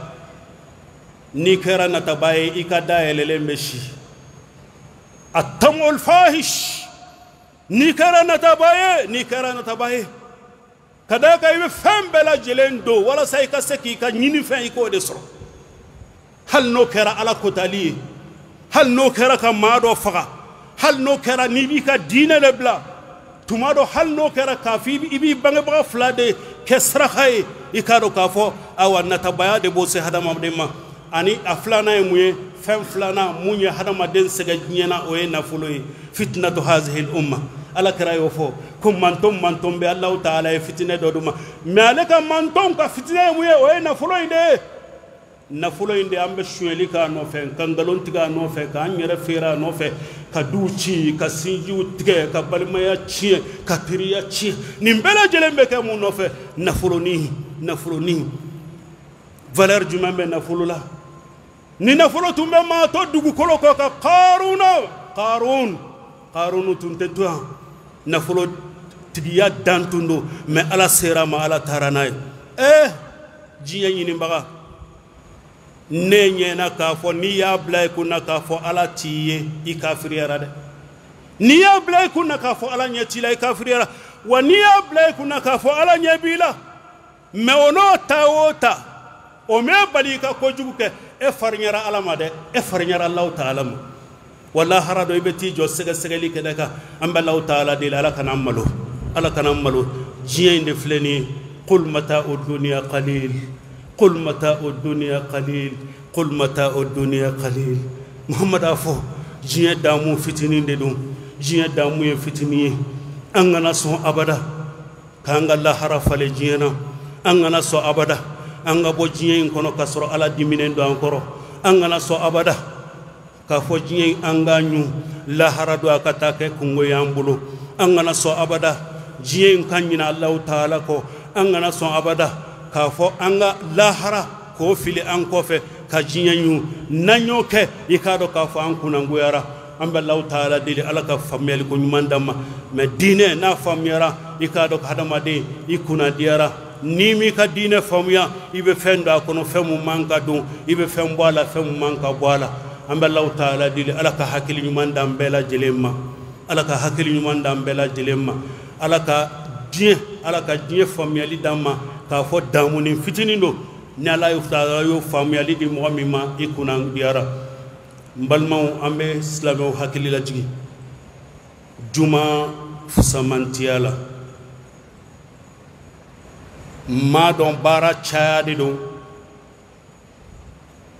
n'i kɛra nataba ye i ka da yɛlɛlen bɛ si. A tamul fahish, n'i kɛra nataba ye, n'i kɛra nataba ye, ka d'a kan i bɛ fɛn bɛɛ lajɛlen don walasa i ka se k'i ka ɲinifɛn i k'o de sɔrɔ. Hali n'o kɛra Ala kotali ye, hali n'o kɛra ka maa dɔ faga, hali n'o kɛra n'i b'i ka diinɛ de bila, tuma dɔ hali n'o kɛra k'a fɔ i b'i bangebaga fila de kɛ saraka ye, i k'a dɔn k'a fɔ awa natabaya de b'o se hadamaden ma. Ani a filanan ye mun ye? Fɛn filanan mun ye hadamaden sɛgɛn diɲɛ na, o ye nafolo ye. Fitnatu hazihil umma, Ala kɛra y'o fɔ ko manton manton bɛ Alahu taala ye fitinɛ dɔ d'u ma, mais ale ka manton ka fitinɛ ye mun ye? O ye nafolo in de ye. Nafolo in de an bɛ sonyɛli k'a nɔfɛ, ka nkalon tigɛ a nɔfɛ, k'an yɛrɛ feere a nɔfɛ, ka duw ci, ka sinjiw tigɛ, ka balimaya tiɲɛ, ka teriya tiɲɛ. Nin bɛɛ lajɛlen bɛ kɛ mun nɔfɛ? Nafolonin, nafolonin. Valeur jumɛn bɛ nafolo la? Ni nafolo tun bɛ maa to dugukolo kɔ ka Karuna, Karun, Karunu tun tɛ to yan. Nafolo tigiya dan tun don, mais Ala sera ma, Ala taara n'a ye. Diɲɛ ɲinibaga, ne ɲɛna k'a fɔ n'i y'a bila i kunna k'a fɔ Ala t'i ye, i kafiriyara dɛ. N'i y'a bila i kunna k'a fɔ Ala ɲɛ t'i la, i kafiriyara. Wa n'i y'a bila i kunna k'a fɔ Ala ɲɛ b'i la, mais o n'o ta o ta, o m'e bali i ka kojugu kɛ. E farinyara Ala ma dɛ, e farinyara Alahu taala ma. Wa lahara dɔ i bɛ t'i jɔ sɛgɛsɛgɛli kɛnɛ kan. An bɛ Alahu taala deli Ala kana malo, Ala kana malo. Diɲɛ in de filɛ nin ye. Qul mata'u dunya qalil, qul mata'u dunya qalil, qul mata'u dunya qalil. Muhammad a fɔ diɲɛ damu fitinin de don, diɲɛ damu ye fitinin ye. An kana sɔn abada k'an ka lahara falen diɲɛ na. An kana sɔn abada an ka bɔ diɲɛ in kɔnɔ k'a sɔrɔ Ala diminen don an kɔrɔ. An kana sɔn abada k'a fɔ diɲɛ in an k'a ɲun, lahara don a ka taa kɛ kungo y'an bolo. An kana sɔn abada diɲɛ in ka ɲinɛ Alahu taala kɔ. An kana sɔn abada k'a fɔ an ka lahara k'o fili an kɔfɛ ka diɲɛ ɲun. N'an y'o kɛ, i k'a dɔn k'a fɔ an kunnangoyara. An bɛ Alahu taala deli Ala ka faamuyali ko ɲuman d'an ma. Mais diinɛ n'a faamuyara, i k'a dɔn hadamaden i kunnadiyara. N'i m'i ka diinɛ faamuya, i bɛ fɛn don a kɔnɔ fɛn mun man ka don, i bɛ fɛn bɔ a la fɛn mun man ka bɔ a la. An bɛ Alahu taala deli Ala ka hakili ɲuman d'an bɛɛ lajɛlen ma. Ala ka hakili ɲuman d'an bɛɛ lajɛlen ma. Ala ka diɲɛ, Ala ka diɲɛ faamuyali d'an ma k'a fɔ damuni fitinin don. Ni Ala y'o faamuyali di mɔgɔ min ma, i kunnadiyara. N balimaw, an bɛ silamɛw hakili lajigin juma fusamantiya la. N m'a dɔn baara caya de don,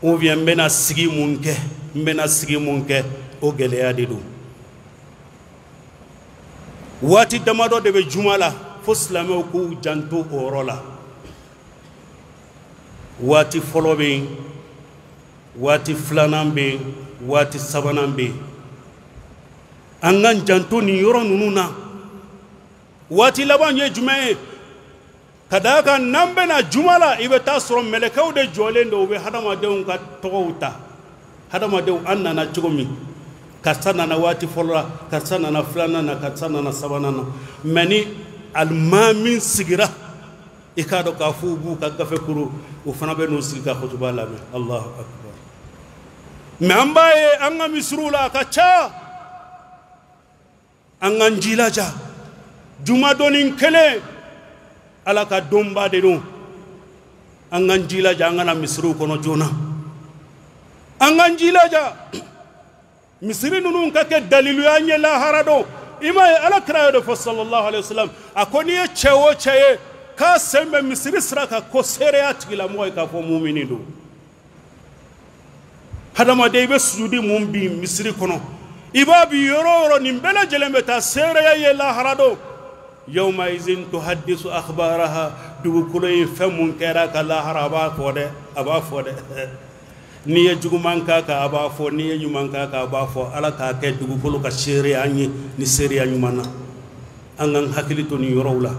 ou bien n bɛna sigi mun kɛ, n bɛna sigi mun kɛ, o gɛlɛya de don. Waati damadɔ de bɛ juma la fo silamɛw k'u janto o yɔrɔ la. Waati fɔlɔ bɛ yen, waati filanan bɛ yen, waati sabanan bɛ yen. An k'an janto nin yɔrɔ ninnu na. Waati laban ye jumɛn ye? Ka d'a kan n'an bɛna juma la, i bɛ taa sɔrɔ mɛlɛkɛw de jɔlen don, u bɛ hadamadenw ka tɔgɔw ta. Hadamadenw an nana cogo min, karisa nana waati fɔlɔ la, karisa nana filanan na, karisa nana sabanan na. Mais ni alimami sigira, i k'a dɔn k'a fɔ u b'u ka gafe kuru, u fana bɛ n'u sigi ka kutuba lamɛn. Allahu akbar. Mais an b'a ye an ka misiriw la a ka ca. An k'an jilaja jumadɔnin kelen, Ala ka donba de don. An k'an jilaja an kana misiriw kɔnɔ joona. An k'an jilaja misiri ninnu ka kɛ dalilu y'an ye lahara don. I m'a ye Ala kira y'o de fɔ sallallahu alayhi wa sallam, a ko n'i ye cɛ o cɛ ye k'a sen bɛ misiri sira kan, ko seereya tigilamɔgɔ ye k'a fɔ mumini don. Hadamaden i bɛ sujudi mun bin misiri kɔnɔ, i b'a bi yɔrɔ o yɔrɔ, nin bɛɛ lajɛlen bɛ taa seereya ye lahara don. Yawma izin tuhaddisu akhbaraha Dugukolo in fɛn mun kɛra ka lahara, a b'a fɔ dɛ, a b'a fɔ dɛ. N'i ye juguman k'a kan, a b'a fɔ. N'i ye ɲuman k'a kan, a b'a fɔ. Ala k'a kɛ dugukolo ka seereya an ye ni seereya ɲuman na. An k'an hakili to nin yɔrɔw la.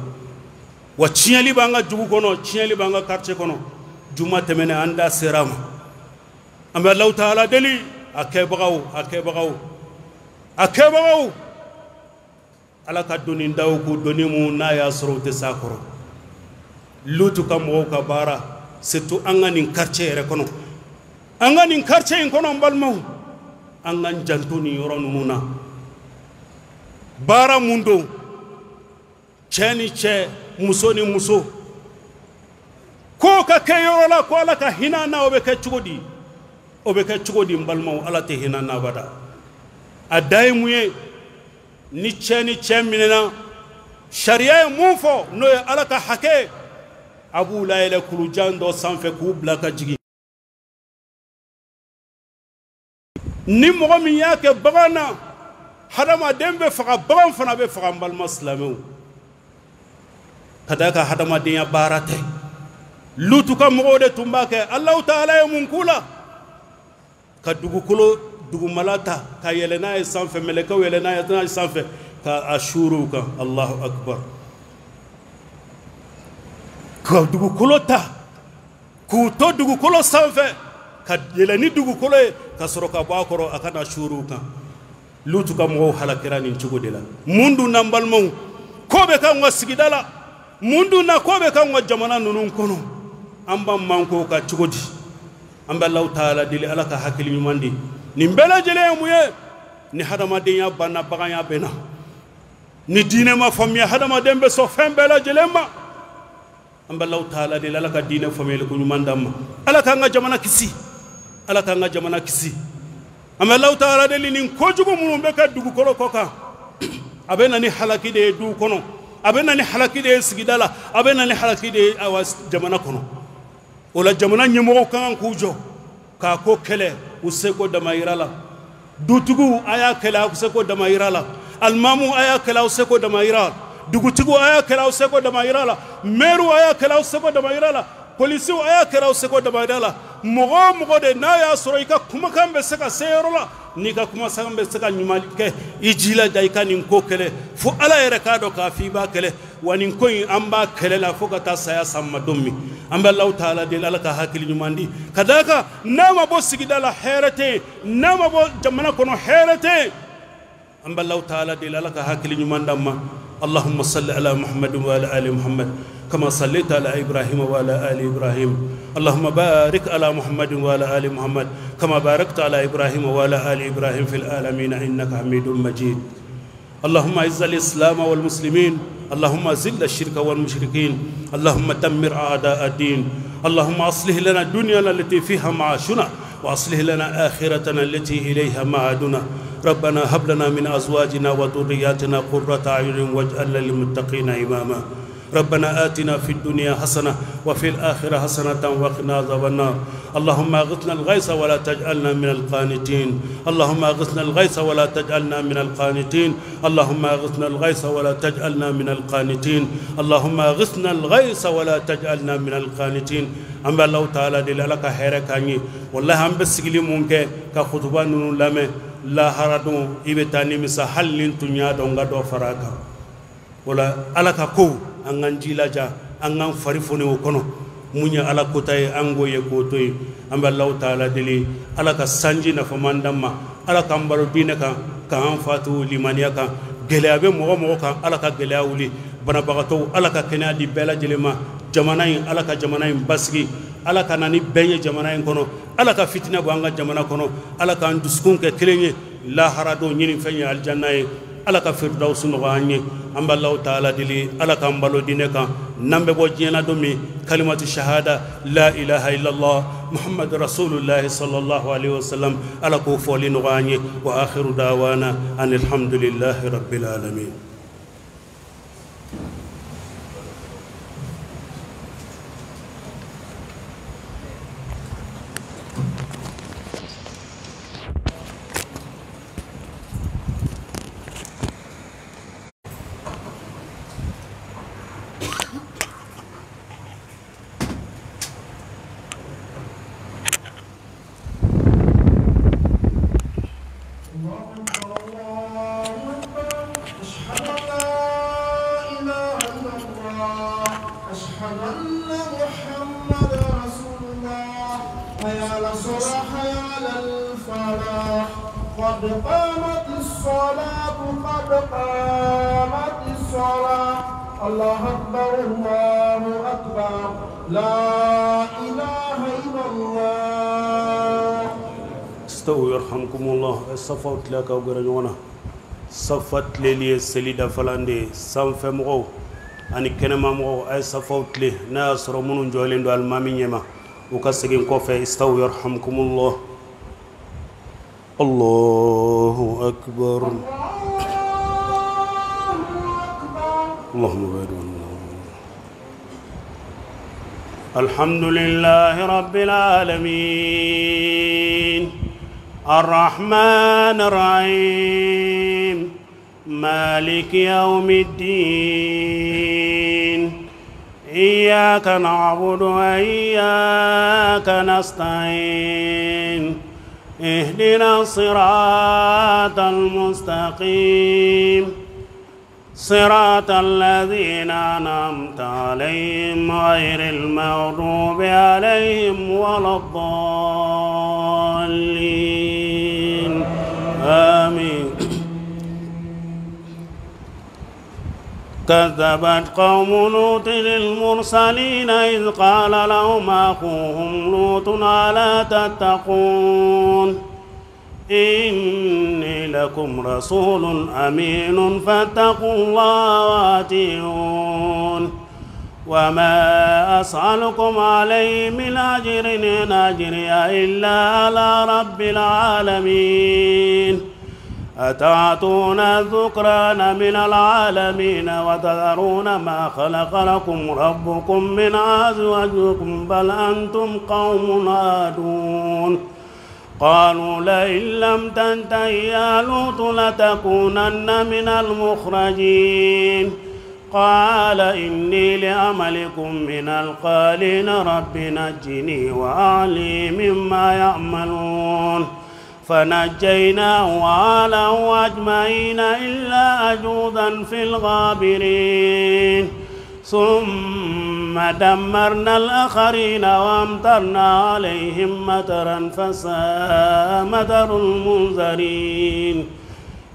Wa tiɲɛli b'an ka dugu kɔnɔ, tiɲɛli b'an ka quartier kɔnɔ. Juma tɛmɛnen an da sera a ma. An bɛ Alahu taala deli, a kɛbagaw, a kɛbagaw, a kɛbagaw, Ala ka doni daw k'u doni mun n'a y'a sɔrɔ u tɛ s'a kɔrɔ. Lutu ka mɔgɔw ka baara, surtout an ka nin quartier yɛrɛ kɔnɔ, an ka nin quartier in kɔnɔ, n balimaw, an k'an janto nin yɔrɔ ninnu na. Baara mun don, cɛ ni cɛ, muso ni muso, ko ka kɛ yɔrɔ la ko Ala ka hinɛ an na, o bɛ kɛ cogo di? O bɛ kɛ cogo di n balimaw? Ala tɛ hinɛ an na abada. A dan ye mun ye? Ni cɛ ni cɛ minɛna, sariya ye mun fɔ n'o ye Ala ka hakɛ, a b'u layɛlɛ kulujan dɔ sanfɛ k'u bila ka jigin. Ni mɔgɔ min y'a kɛ bagan na, hadamaden bɛ faga, bagan fana bɛ faga. N balima silamɛw, ka d'a kan hadamadenya baara tɛ. Lutu ka mɔgɔw de tun b'a kɛ. Alahu taala ye mun k'u la? Ka dugukolo dugumala ta ka yɛlɛ n'a ye sanfɛ, mɛlɛkɛw yɛlɛ n'a ye sanfɛ ka a suuru kan. Alahu akbar. Ka dugukolo ta k'u to dugukolo sanfɛ ka yɛlɛ ni dugukolo ye ka sɔrɔ ka bɔ a kɔrɔ a kana suuru kan. Lutu ka mɔgɔw halakira nin cogo de la. Mun dun na n balimaw, ko bɛ k'anw ka sigida la, mun dun na ko bɛ k'anw ka jamana ninnu kɔnɔ, an b'an manko ka cogo di? An bɛ Alahu taala deli, Ala ka hakili ɲuman di. Nin bɛɛ lajɛlen ye mun ye? Ni hadamadenya banna, baganya bɛ na. Ni diinɛ ma faamuya, hadamaden bɛ sɔn fɛn bɛɛ lajɛlen ma. An bɛ Alahu taala deli, Ala ka diinɛ faamuyali ko ɲuman d'an ma. Ala k'an ka jamana kisi, Ala k'an ka jamana kisi. An bɛ Alahu taala deli, nin kojugu minnu bɛ kɛ dugukolo kɔ kan, a bɛ na ni halaki de ye du kɔnɔ, a bɛ na ni halaki de ye sigida la, a bɛ na ni halaki de ye awa jamana kɔnɔ. O la jamana ɲɛmɔgɔw ka kan k'u jɔ k'a ko kɛlɛ u seko damayira la. Dutigiw a y'a kɛlɛ aw seko damayira la, alimamuw a y'a kɛlɛ aw seko damayira la, dugutigiw a y'a kɛlɛ aw seko damayira la, mɛriw a y'a kɛlɛ aw seko damayira la, polisiw a y'a kɛlɛ aw seko damayira la. Mɔgɔ o mɔgɔ de n'a y'a sɔrɔ i ka kumakan bɛ se ka se yɔrɔ la, n'i ka kumakan bɛ se ka ɲuman kɛ, i jilaja i ka nin ko kɛlɛ fo Ala yɛrɛ k'a dɔn k'a fɔ i b'a kɛlɛ. Wa nin ko in an b'a kɛlɛ la fo ka taa saya s'an ma don min. An bɛ Alahu taala deli, Ala ka hakili ɲuman di. Ka d'a kan n'a ma bɔ sigida la hɛrɛ tɛ yen, n'a ma bɔ jamana kɔnɔ hɛrɛ tɛ yen. An bɛ Alahu taala deli, Ala ka hakili ɲuman d'an ma. Allahumma salli ala Muhammad wa ala ali Muhammad kama sallaita ala Ibrahim wa ala ali Ibrahim. Allahumma barik ala Muhammad wa ala ali Muhammad kama barakta ala Ibrahim wa ala ali Ibrahim fil alamin innaka Hamidum Majid. اللهم اعز الاسلام والمسلمين، اللهم ذل الشرك والمشركين، اللهم دمر اعداء الدين، اللهم اصلح لنا دنيانا التي فيها معاشنا، واصلح لنا اخرتنا التي اليها معادنا. ربنا هب لنا من ازواجنا وذرياتنا قرة اعين واجعلنا للمتقين اماما. ربنا آتنا في الدنيا حسنة وفي الآخرة حسنة وقنا عذاب النار. اللهم أغثنا الغيث ولا تجعلنا من القانتين. اللهم أغثنا الغيث ولا تجعلنا من القانتين. اللهم أغثنا الغيث ولا تجعلنا من القانتين. اللهم أغثنا الغيث ولا تجعلنا من القانتين. An bɛ Alahu taala deli, Ala ka hɛrɛ k'an ye. Walahi an bɛ sigili mun kɛ ka kutuba ninnu lamɛn, lahara don i bɛ taa nimisa, hali ni n tun y'a dɔn n ka dɔ fara a kan. O la Ala ka ko an k'an jilaja, an k'an fari foni o kɔnɔ. Mun ye Ala kota ye, an k'o ye k'o to yen. An bɛ Alahu taala deli, Ala ka sanji nafaman d'an ma, Ala k'an balo diinɛ kan, k'an fatu limaniya kan. Gɛlɛya bɛ mɔgɔ mɔgɔ kan, Ala ka gɛlɛya wuli. Banabagatɔw, Ala ka kɛnɛya di bɛɛ lajɛlen ma. Jamana in, Ala ka jamana in basigi, Ala ka na ni bɛn ye jamana in kɔnɔ, Ala ka fitinɛ bɔ an ka jamana kɔnɔ, Ala k'an dusukun kɛ kelen ye. Lahara don ɲinifɛn ye alijanna ye, Ala ka firdawusu nɔgɔya an ye. An bɛ Alahu taala deli, Ala k'an balo diinɛ kan. N'an bɛ bɔ diɲɛ na don min, kalimatu shahada la ilaha illallah muhammad rasulullah sallallahu alaihi wasallam, Ala k'o fɔli nɔgɔya an ye. Wa akhiru dawana anilhamdulillahi rabbil alamin. قد قامت الصلاة قد قامت الصلاة الله أكبر الله أكبر لا إله إلا الله. استووا يرحمكم الله. الصفوت لك وقرنونا صفت لي سليدة فلاندي سانفمغو ani kɛnɛma mɔgɔw a ye safaw tile n'a y'a sɔrɔ minnu jɔlen don alimami ɲɛma u ka segin kɔfɛ. Istawu yarhamkumullah. Allahu akbar. Allahumma barik. Alhamdulillahi rabbil alamin arrahman arrahim مالك يوم الدين إياك نعبد وإياك نستعين اهدنا الصراط المستقيم صراط الذين أنعمت عليهم غير المغضوب عليهم ولا الضالين. آمين. كذبت قوم لوط للمرسلين إذ قال لهم أخوهم لوط ألا تتقون إني لكم رسول أمين فاتقوا الله وأطيعون وما أسألكم عليه من أجر إن أجري إلا على رب العالمين. أتعطون الذكران من العالمين وتذرون ما خلق لكم ربكم من أزواجكم بل أنتم قوم عادون. قالوا لئن لم تنته يا لوط لتكونن من المخرجين. قال إني لعملكم من القالين رب نجني وأهلي مما يعملون. فنجيناه وأهله أجمعين إلا عجوزا في الغابرين. ثم دمرنا الآخرين وأمطرنا عليهم مطرا فساء مطر المنذرين.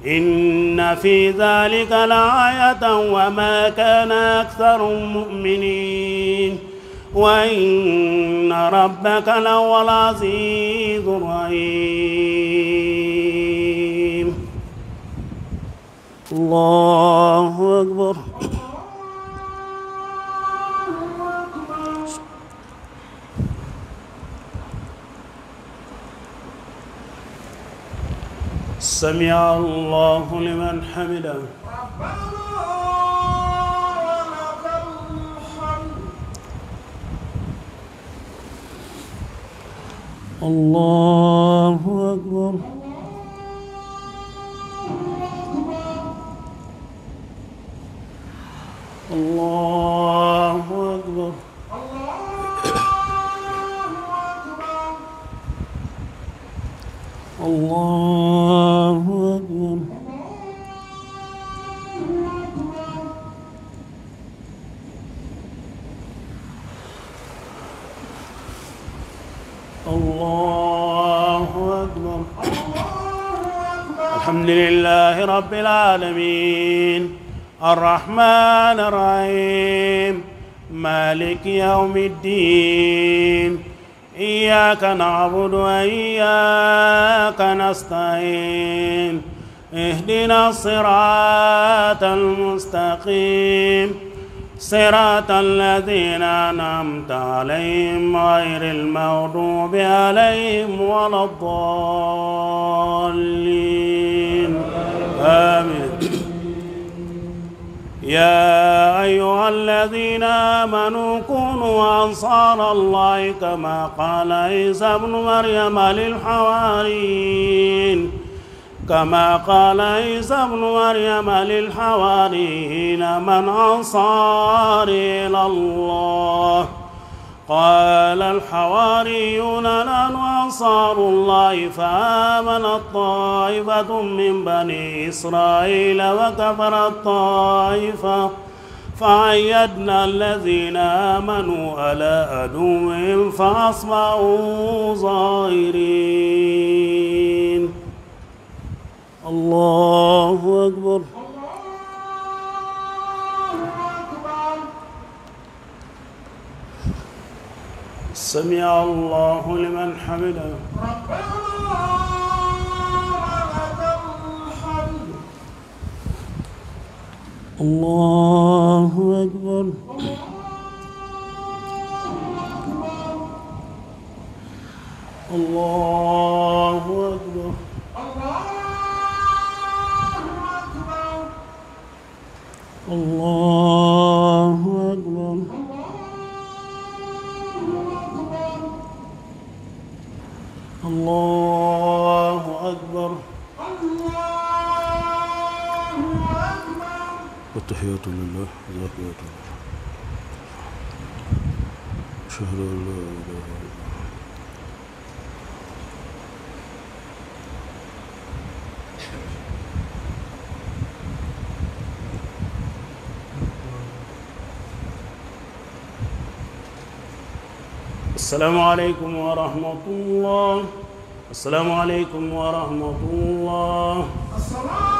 إن في ذلك لآية وما كان أكثرهم مؤمنين وإن ربك لهو العزيز الرحيم. الله أكبر. سمع الله لمن حمده. الله أكبر. الله أكبر. الله أكبر. الله أكبر. الحمد لله رب العالمين الرحمن الرحيم مالك يوم الدين إياك نعبد وإياك نستعين اهدنا الصراط المستقيم صراط الذين أنعمت عليهم غير المغضوب عليهم ولا الضالين. آمين. يا أيها الذين آمنوا كونوا أنصار الله كما قال عيسى ابن مريم للحواريين من أنصاري إلى الله قال الحواريون نحن أنصار الله فآمنت طائفة من بني إسرائيل وكفرت طائفة فأيدنا الذين آمنوا على عدوهم فأصبحوا ظاهرين. الله أكبر. سمع الله لمن حمده. ربنا ولك الحمد. الله أكبر. الله أكبر. الله أكبر. الله أكبر. والتحيات لله والزاكيات لله. أشهد أن لا إله إلا الله. السلام عليكم ورحمة الله. السلام عليكم ورحمة الله. السلام